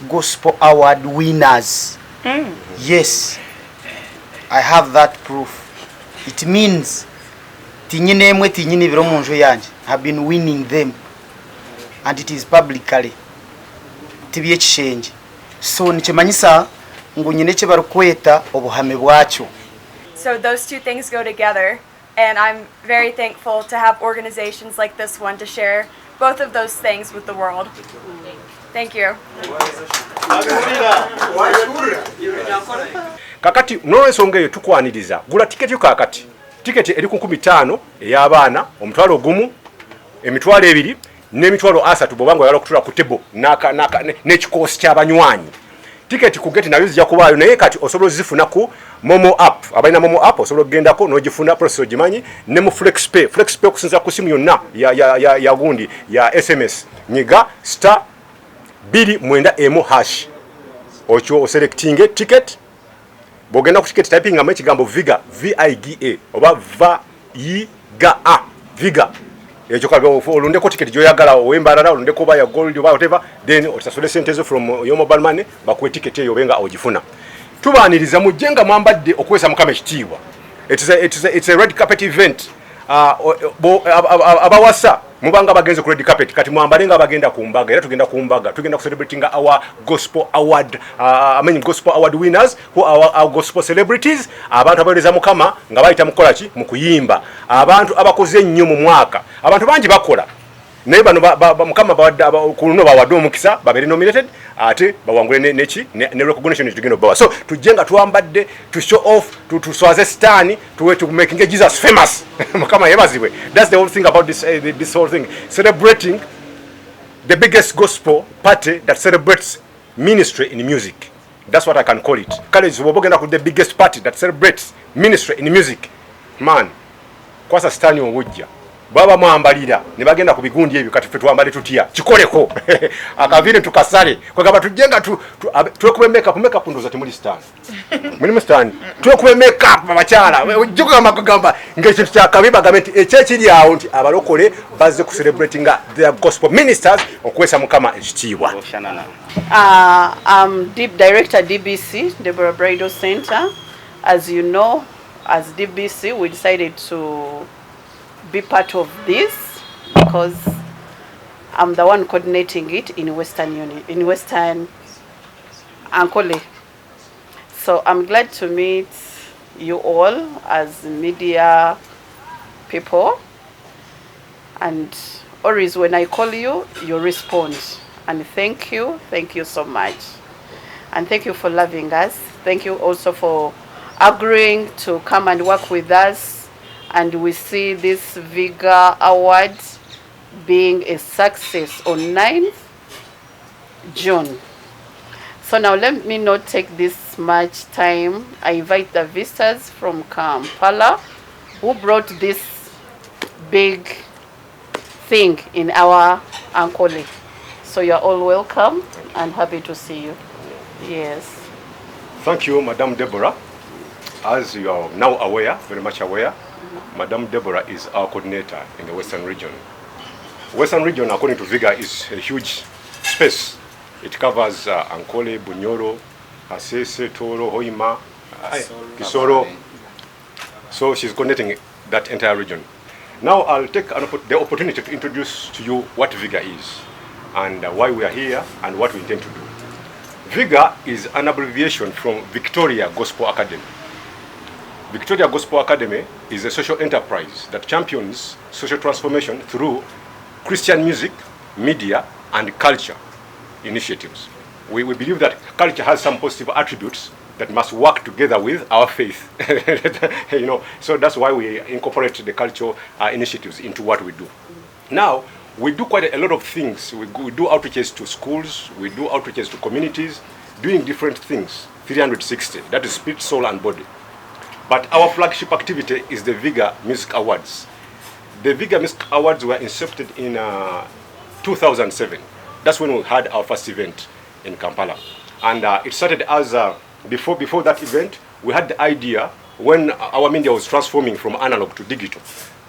Gospel Award winners. Yes, I have that proof. It means tinyine emwe tinyine ibiri omu nju yangye. I have been winning them and it is publicly. Ti by'ekishengye. So nikimanyisa ngu nyine eki barikweta obuhame bwakyo. So those two things go together and I'm very thankful to have organizations like this one to share both of those things with the world. Thank you. Kakati n'olwensonga eyo tukwaniriza gula tiketi yo kakati tiketi eri ku 50 ey'abaana 10,000 20,000 n'emitwalo 30 bw'oba nga oyagala okutula ku table n'ekikoosi ky'abanywanyi tiketi ku gate nayo zijja kubaayo naye kati osobola ozifuna ku momo app abalina momo app osobola okugendako n'ogifuna process ogimanyi ne mu flexpay flexpay okusinzira ku simu yonna ya, ya, ya, ya gundi ya sms nyiga star 291 hash okyo oselectinge ticket bwogenda ku ticket typingamu ekigambo viga viga oba va i ga a viga ekyo kabe olondeko ticket gyoyagala owembarara olondeko oba ya gold oba whatever then osasule sente zo from your mobile money bakuwe ticket eyo obenga ogifuna tubaaniriza mujje nga mwambadde okuweesa mukama ekitiibwa it's a red carpet event abawasa mubanga bagenze ku red carpet kati mwambale nga abagenda ku mbaga era tugenda ku mbaga tugenda ku celebrating our gospel award I mean gospel award winners who are our gospel celebrities abantu abawereza mukama nga bayita mukukola ki mu kuyimba abantu abakoze ennyo mu mwaka abantu bangi bakola naye bano mukama ku luno bawadde omukisa babeere nominated ate bawangule neki ne recognition tugenda obawa so tujje nga twambadde to show off tuswaze sitaani to, to making Jesus famous mukama yebazibwe that's the whole thing about this, this whole thing celebrating the biggest gospel party that celebrates ministry in music that's what I can call it kale bw'oba ogenda ku the biggest party that celebrates ministry in music man kwasa sitaani obujja baba mwambalira ne bagenda ku bigundi ebyo kati ffe twambale tutya kikoleko akaviiri tukasale kwegamba tujje nga twekube makeup makeup ndowooza temuli sitaani mulimu sitaani twekube makeup abakyala ojja kugamba kugamba ng'ekintu kyakabi bagambe nti ekyo ekiri awo nti abalokole bazze ku celebratinga their gospel ministers okuweesa mukama ekitiibwa I'm Deep Director DBC, Deborah Bridal Center. As you know, as DBC, we decided to be part of this because I'm the one coordinating it in Western Union, in Western Ankole. So I'm glad to meet you all as media people. And always when I call you, you respond. And thank you so much. And thank you for loving us. Thank you also for agreeing to come and work with us. And we see this Viga Award being a success on 9th June. So now let me not take this much time. I invite the visitors from Kampala who brought this big thing in our Ankole. So you're all welcome and happy to see you. Yes. Thank you, Madam Deborah. As you are now aware, very much aware, Madam Deborah is our coordinator in the Western region. Western region, according to Viga, is a huge space. It covers Ankole, Bunyoro, Kasese, Toro, Hoima, Kisoro. So she's coordinating that entire region. Now I'll take the opportunity to introduce to you what Viga is and why we are here and what we intend to do. Viga is an abbreviation from Victoria Gospel Academy. Victoria Gospel Academy is a social enterprise that champions social transformation through Christian music, media, and culture initiatives. We believe that culture has some positive attributes that must work together with our faith. So that's why we incorporate the cultural initiatives into what we do. Now, we do quite a lot of things. We do outreaches to schools, we do outreaches to communities, doing different things, 360, that is spirit, soul, and body. But our flagship activity is the Viga Music Awards. The Viga Music Awards were incepted in 2007. That's when we had our first event in Kampala. And it started as, before that event, we had the idea when our media was transforming from analog to digital.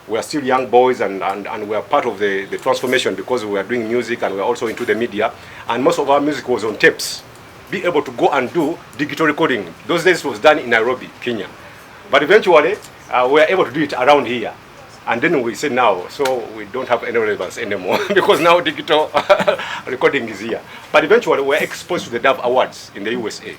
We are still young boys and, and, and we are part of the, the transformation because we are doing music and we are also into the media. And most of our music was on tapes. Be able to go and do digital recording. Those days it was done in Nairobi, Kenya. But eventually, uh, we were able to do it around here. And then we said now, so we don't have any relevance anymore because now digital recording is here. But eventually, we were exposed to the Dove Awards in the USA.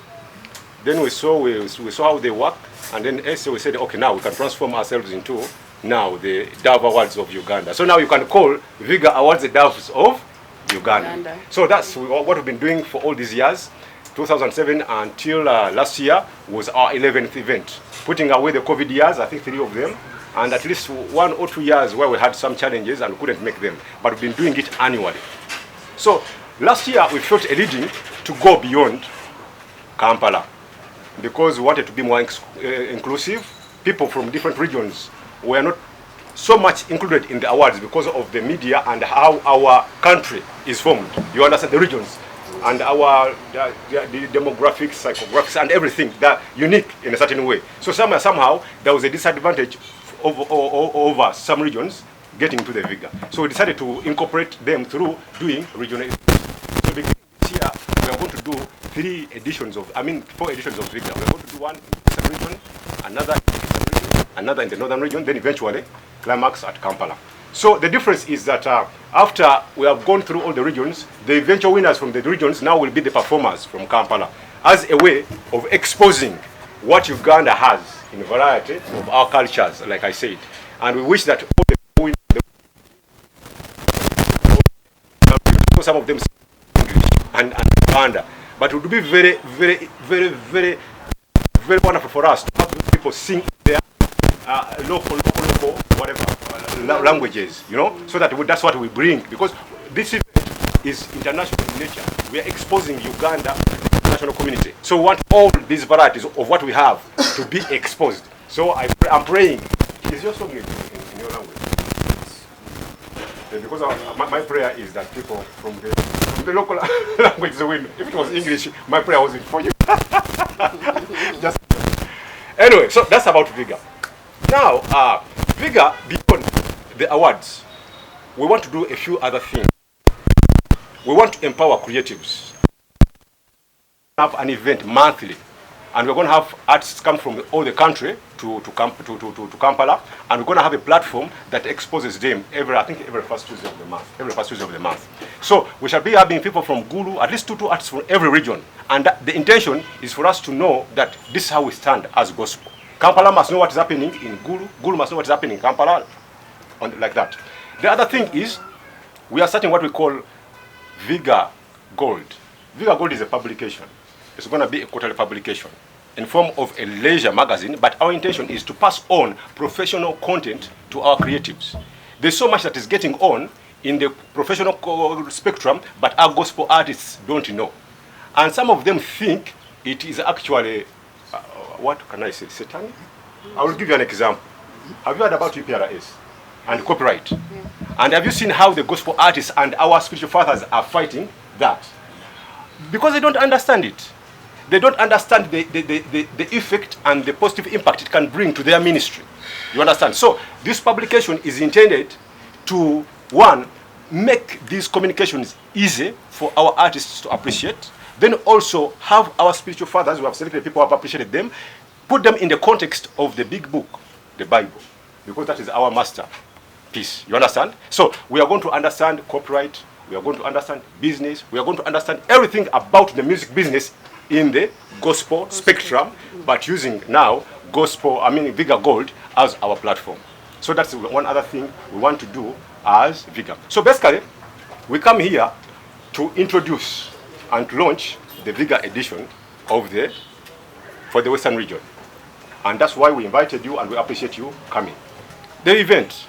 Then we saw we, we saw how they work, and then so we said, okay, now we can transform ourselves into now the Dove Awards of Uganda. So now you can call Viga Awards the Doves of Uganda. Uganda. So that's what we've been doing for all these years. 2007 until uh, last year was our 11th event. Putting away the COVID years, I think three of them, and at least 1 or 2 years where we had some challenges and couldn't make them. But we've been doing it annually. So last year we felt a leading to go beyond Kampala because we wanted to be more inclusive. People from different regions were not so much included in the awards because of the media and how our country is formed. You understand the regions and our the demographics, psychographics, and everything that unique in a certain way. So somewhere, somehow, there was a disadvantage over, over some regions getting to the Viga. So we decided to incorporate them through doing regional. So beginning this year, we are going to do three editions of, I mean, four editions of Viga. We are going to do one in the eastern region, another in the eastern region, another in the northern region, then eventually climax at Kampala. So the difference is that after we have gone through all the regions, the eventual winners from the regions now will be the performers from Kampala as a way of exposing what Uganda has in variety of our cultures, like I said. And we wish that all the win some of them speak English and Uganda. But it would be very, very, very, very, very wonderful for us to have those people sing their local, local, local, whatever, languages, so that that's what we bring. Because this event is international in nature. We are exposing Uganda to the international community. So we want all these varieties of what we have to be exposed. So I'm praying. Is your song in your language? Yeah, because my prayer is that people from the local language win. If it was English, my prayer wasn't for you. Just anyway, so that's about Viga. Now, Viga, beyond the awards, we want to do a few other things. We want to empower creatives. Have an event monthly, and we're going to have artists come from all the country to Kampala, and we're going to have a platform that exposes them every, I think, every first Tuesday of the month. Every first Tuesday of the month. So we shall be having people from Gulu, at least two artists from every region, and that, the intention is for us to know that this is how we stand as gospel. Kampala must know what is happening in Gulu. Gulu must know what is happening in Kampala, on, like that. The other thing is, we are starting what we call Viga Gold. Viga Gold is a publication. It's going to be a quarterly publication in form of a leisure magazine, but our intention is to pass on professional content to our creatives. There's so much that is getting on in the professional spectrum, but our gospel artists don't know. And some of them think it is actually, what can I say, satanic? I will give you an example. Have you heard about UPRS and copyright? Yeah. And have you seen how the gospel artists and our spiritual fathers are fighting that? Because they don't understand it. They don't understand the effect and the positive impact it can bring to their ministry. You understand? So this publication is intended to, one, make these communications easy for our artists to appreciate, then also have our spiritual fathers, who have selected people who have appreciated them, put them in the context of the big book, the Bible, because that is our masterpiece. You understand? So we are going to understand copyright, we are going to understand business, we are going to understand everything about the music business in the gospel spectrum, but using now gospel, I mean Viga Gold as our platform. So that's one other thing we want to do as Viga. So basically, we come here to introduce and to launch the Viga edition for the Western region. And that's why we invited you and we appreciate you coming. The event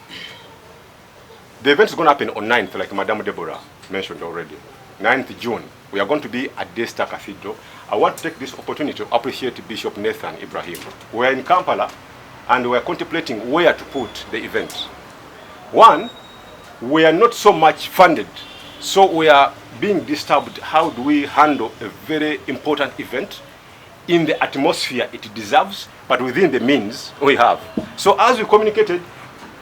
is going to happen on 9th, like Madame Deborah mentioned already. 9th June, we are going to be at Daystar Cathedral. I want to take this opportunity to appreciate Bishop Nathan Ibrahim. We are in Kampala and we are contemplating where to put the event. One, we are not so much funded, so we are being disturbed. How do we handle a very important event in the atmosphere it deserves, but within the means we have? So as we communicated,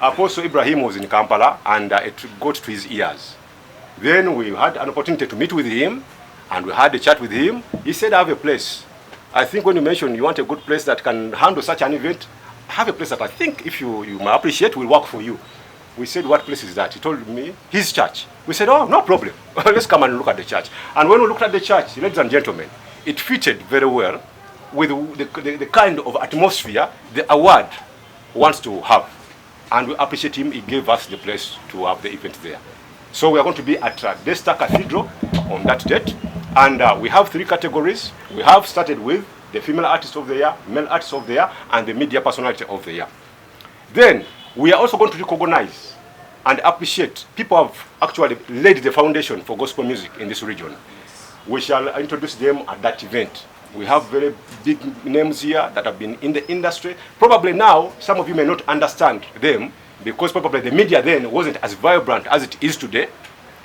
Apostle Ibrahim was in Kampala and it got to his ears. Then we had an opportunity to meet with him and we had a chat with him. He said, I have a place. I think when you mention you want a good place that can handle such an event, I have a place that I think if you, you may appreciate will work for you. We said, what place is that? He told me, his church. We said, oh, no problem. Let's come and look at the church. And when we looked at the church, ladies and gentlemen, it fitted very well with the, the, the kind of atmosphere the award wants to have. And we appreciate him. He gave us the place to have the event there. So we are going to be at Desta Cathedral on that date. And we have three categories. We have started with the female artist of the year, male artist of the year, and the media personality of the year. Then we are also going to recognize and appreciate people have actually laid the foundation for gospel music in this region. We shall introduce them at that event. We have very big names here that have been in the industry. Probably now, some of you may not understand them because probably the media then wasn't as vibrant as it is today,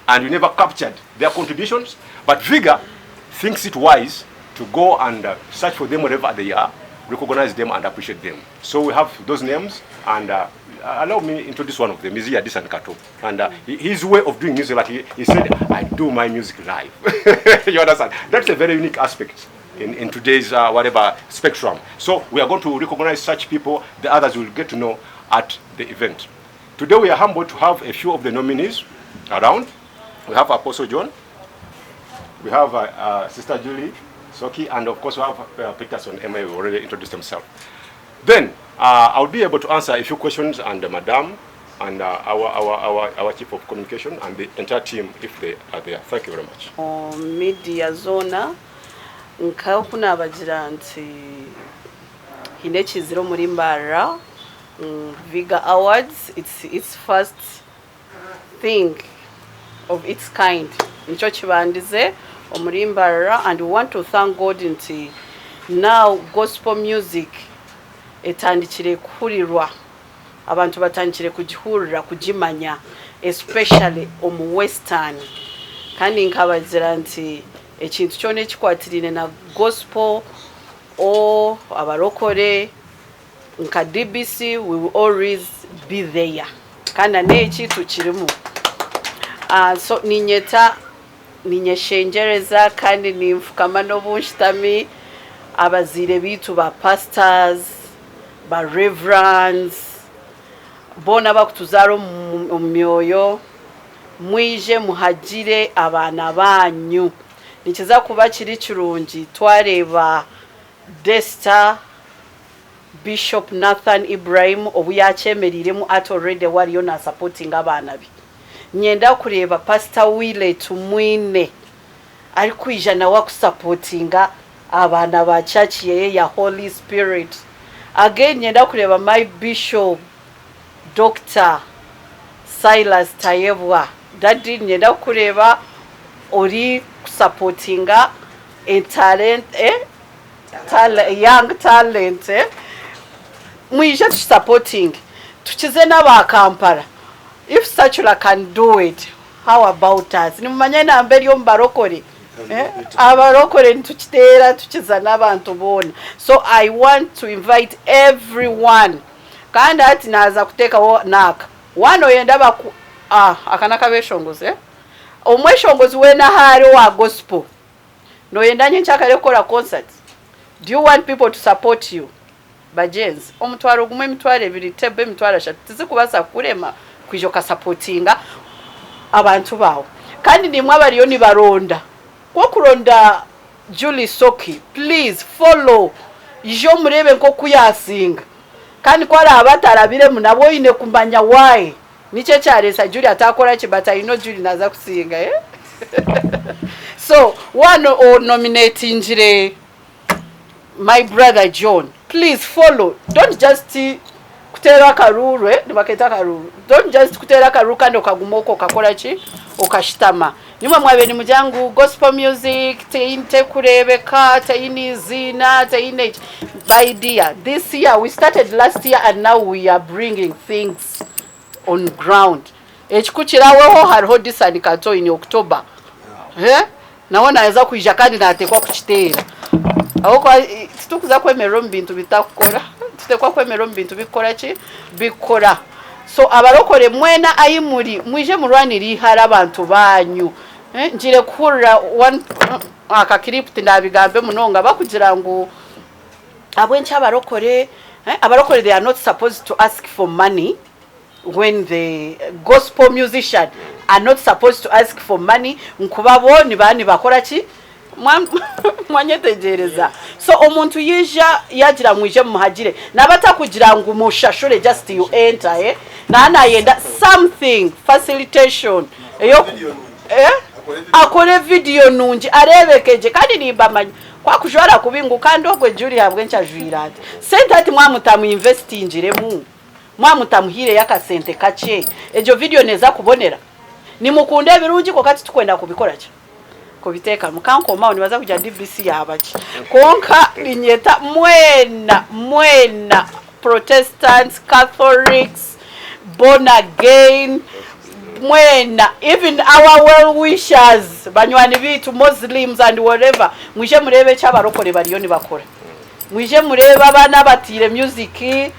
and we never captured their contributions. But Viga thinks it wise to go and search for them wherever they are, recognize them and appreciate them. So we have those names, and allow me introduce one of them, is here, Disan Kato. And his way of doing music, like he, he said, I do my music live. you understand? That's a very unique aspect in, in today's whatever spectrum. So we are going to recognize such people, the others will get to know at the event. Today we are humbled to have a few of the nominees around. We have Apostle John, we have Sister Julie Soki, and of course we have Peterson Emma, who already introduced himself. Then I'll be able to answer a few questions, and Madam and our, our, our, our Chief of Communication and the entire team if they are there. Thank you very much. media zoona nk'oku naabagira nti haine ekizire omuri Mbarara Viga Awards it's its first thing of its kind nikyo kibandize omuri Mbarara and we want to thank God nti now gospel music etandikire kuhurirwa abantu batandikire kugihurira kugimanya especially omu western kandi nkabagira nti ekintu kyona ekikwatiriine na gospel o abarokore nka DBC we will always be there kandi n'eki tukirimu so ninyeta ninyeshengereza kandi ninfukama n'obunshitami abaziire bitu ba pastors ba reverends boona bakutuzaara omu omu myoyo mwije muhagire abaana banyu nikiza kuba kiri kirungi twareeba Desta Bishop Nathan Ibrahim obu yakyemereiremu ati already wariyo nasupportinga abaana be nyenda kureeba Pastor Wille Tumwine arikwija nawe akusupportinga abaana ba church yeye ya Holy Spirit again nyenda kureeba my bishop Dr. Silas Tayebwa daddy nyenda kureeba ori kusupportinga a talent eh? Tale, young talent eh? mwije tusupporting tukize n'aba Kampala if Sachula can do it how about us nimumanye namba eri omu barokore eh? abarokore nitukiteera tukiza n'abantu boona so i want to invite everyone kandi hati naza kuteekawo naaka one oyenda baku ah, aka nakabeshongozi eh? omweshongozi weena ahaari owa gospel noyenda nyenkyakare kukora concert do you want people to support you bagenzi omutwaro gumwe emitwaro ebiri tebe emitwaro ashatu tizikubaasa kukurema kwija okasupportinga abantu baawe kandi nimwe abariyo nibaronda kwokuronda Julie Soki please follow ije omurebe nk'oku yasinga kandi ku araaba atarabiremu nabwo oine kumanya why nikyo ekyaresa Julie atakora ki but I know Julie naza kusinga eh? so one onominatingire my brother John please follow don't just kuteera akaruru eh? nibaketa akaruru don't just kuteera akaruru kandi okaguma okwo okakora ki okashitama nimwe mwabe nimugira ngu gospel music tekurebeka teine iziina teine eki my dear this year we started last year and now we are bringing things on ground ekikukiraweho hariho Disani Kato in October eh? nawe naza kwija kandi natekwa kukiteera aho titukuza kwemerera omu bintu bitakukora tutekwa kwemerera omu bintu bikukora ki bikora So abarokore mwena ahi muri mwije murwanire eihari abantu baanyu. Ngiire kuhurira one aka clip tindabigambe munonga bakugira ngu ahabw'enki abarokore, abarokore they are not supposed to ask for money when the gospel musician are not supposed to ask for money nkuba bo nibaba nibakora ki? Mwanyetegyereza? So omuntu yaija yagira mwije mumuhagire naba atakugira ngu mushashure just you enter eh? Naba nayenda something facilitation eyo eh? Akore video nungi arebeke gye kandi nimbamanya ku akujwara kubi ngu kandi ogwe Julie ahabw'enki ajwire ati? Sente hati mwamutamu investingiremu mwamutamuhiireyo akasente kakye egyo video neza kubonera? Nimukunda ebirungi kwonka titukwenda kubikora ki? Kubiteekamu. Kankomaho nibaza kugira DBC yaaba ki? Kwonka niinyeta mwena mwena Protestants, Catholics, born again, mwena even our well wishers, banywani baitu, Muslims and whatever, mwije mureebe eki abarokore bariyo nibakora. Mwije mureebe abaana abataire music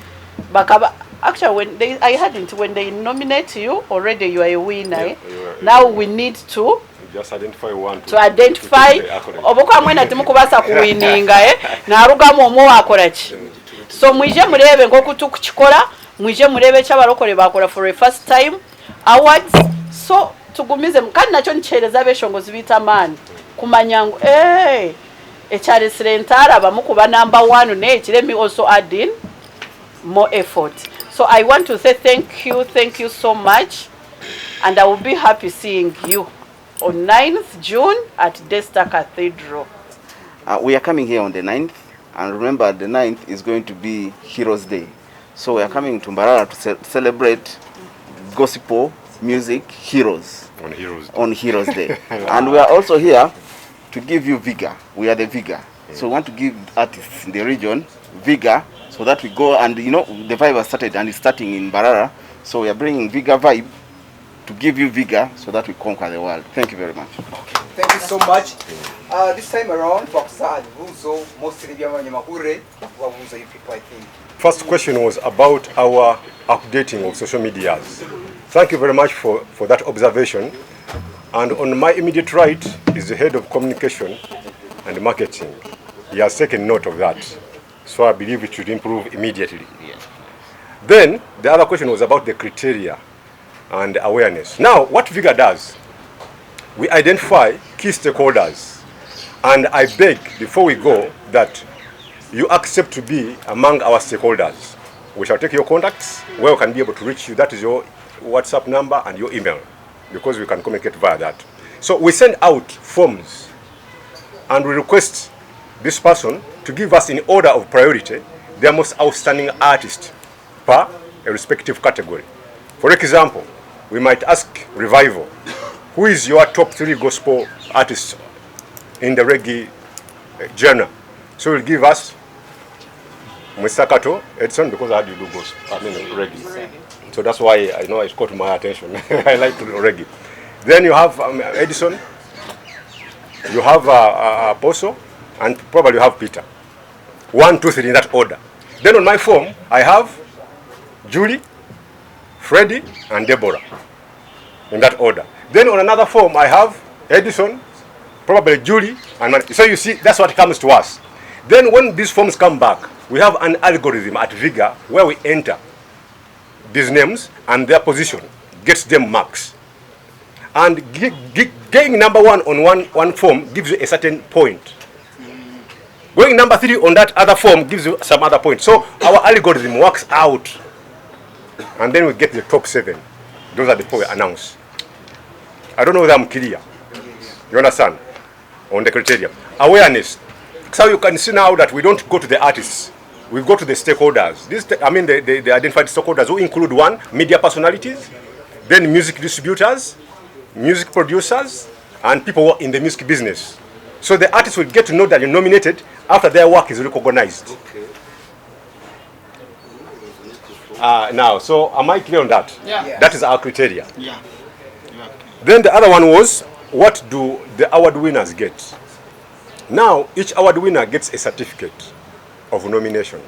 bakaba actually when they, I heard nti when they nominate you already you are a winner eh? Now we need to Just identify one to identify to take the accolade. Obu kwa mwena timukubaasa kuwininga eh? Narugamu omwe owakora ki? So mwije mureebe nk'oku tukukikora, mwije mureebe eki abarokore baakora for a first time awards, so tugumizemu kandi nakyo nikiheereza abeshongozi baitu amaani kumanya ngu eeh ekyaresire ntaarabamu kuba number one n'eki let me also add in more effort. So I want to say thank you, thank you so much and I will be happy seeing you on 9th June at Desta Cathedral. We are coming here on the 9th, and remember the 9th is going to be Heroes Day. So we are coming to Mbarara to celebrate gospel music heroes. On Heroes Day. On Heroes Day. And we are also here to give you vigor. We are the vigor. So we want to give artists in the region vigor so that we go and, you know, the vibe has started and it's starting in Mbarara. So we are bringing vigor vibe to give you vigor so that we conquer the world. Thank you very much. Okay, thank you so much. This time around, twakuza aha bibuuzo, mostly eby'abanyamahurire, twakubabuuza you people, I think. First question was about our updating of social medias. Thank you very much for that observation. And on my immediate right is the head of communication and marketing. He has taken note of that. So I believe it should improve immediately. Yes. Then the other question was about the criteria and awareness. Now, what Vigor does, we identify key stakeholders. And I beg, before we go, that you accept to be among our stakeholders. We shall take your contacts, where we can be able to reach you. That is your WhatsApp number and your email, because we can communicate via that. So we send out forms and we request this person to give us, in order of priority, their most outstanding artist per a respective category. For example, we might ask Revival, who is your top 3 gospel artists in the reggae genre? So he'll give us Mr. Kato, Edson, because I do gospel, I mean reggae. So that's why I know it caught my attention. I like to do reggae. Then you have Edison, you have Apostle, and probably you have Peter. 1, 2, 3 in that order. Then on my form, I have Julie, Freddie, and Deborah in that order. Then on another form, I have Edison, probably Julie, and Man. So you see, that's what comes to us. Then when these forms come back, we have an algorithm at Vigor where we enter these names and their position gets them marks. And getting number 1 on one form gives you a certain point. Going number 3 on that other form gives you some other point. So our algorithm works out. And then we get the top 7. Those are the 4 we announce. I don't know whether I'm clear. You understand? On the criteria. Awareness. So you can see now that we don't go to the artists. We go to the stakeholders. The identified stakeholders who include 1, media personalities, then music distributors, music producers, and people who are in the music business. So the artists will get to know that you're nominated after their work is recognized. Okay. Am I clear on that? Yeah. Yeah. That is our criteria. Yeah. Then the other one was, what do the award winners get? Now, each award winner gets a certificate of nomination.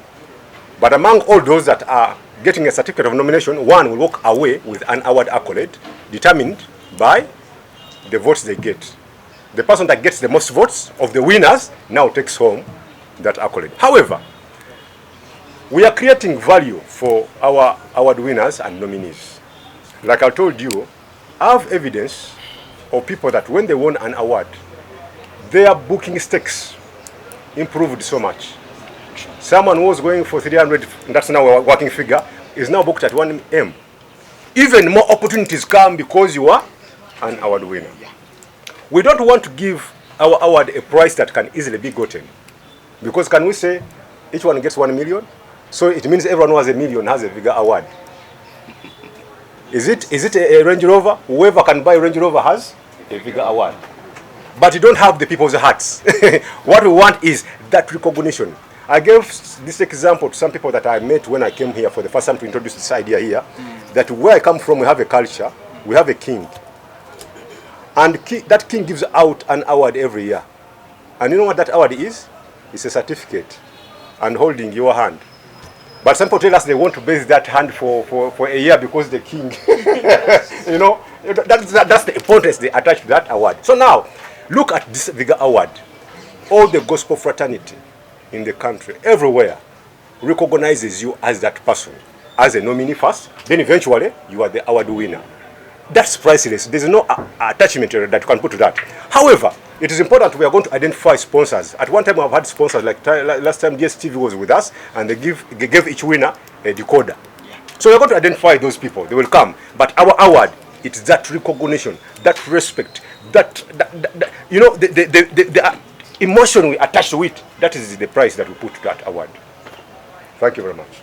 But among all those that are getting a certificate of nomination, one will walk away with an award accolade determined by the votes they get. The person that gets the most votes of the winners now takes home that accolade. However, we are creating value for our award winners and nominees. Like I told you, I have evidence of people that when they won an award, their booking stakes improved so much. Someone who was going for 300, that's now a working figure, is now booked at 1M. Even more opportunities come because you are an award winner. We don't want to give our award a price that can easily be gotten. Because can we say each one gets 1 million? So it means everyone who has a million has a Viga award. Is it a Range Rover? Whoever can buy a Range Rover has a Viga award. But you don't have the people's hearts. What we want is that recognition. I gave this example to some people that I met when I came here for the first time to introduce this idea here, that where I come from, we have a culture, we have a king. And that king gives out an award every year. And you know what that award is? It's a certificate and holding your hand. But some people tell us they want to base that hand for a year because the king, that's the importance they attach to that award. So now, look at this Viga Award. All the gospel fraternity in the country, everywhere, recognizes you as that person, as a nominee first, then eventually you are the award winner. That's priceless. There's no attachment that you can put to that. However, it is important we are going to identify sponsors. At one time, we have had sponsors, like last time DSTV was with us, and they gave each winner a decoder. So we are going to identify those people. They will come. But our award, it's that recognition, that respect, that the emotion we attach to it. That is the price that we put to that award. Thank you very much.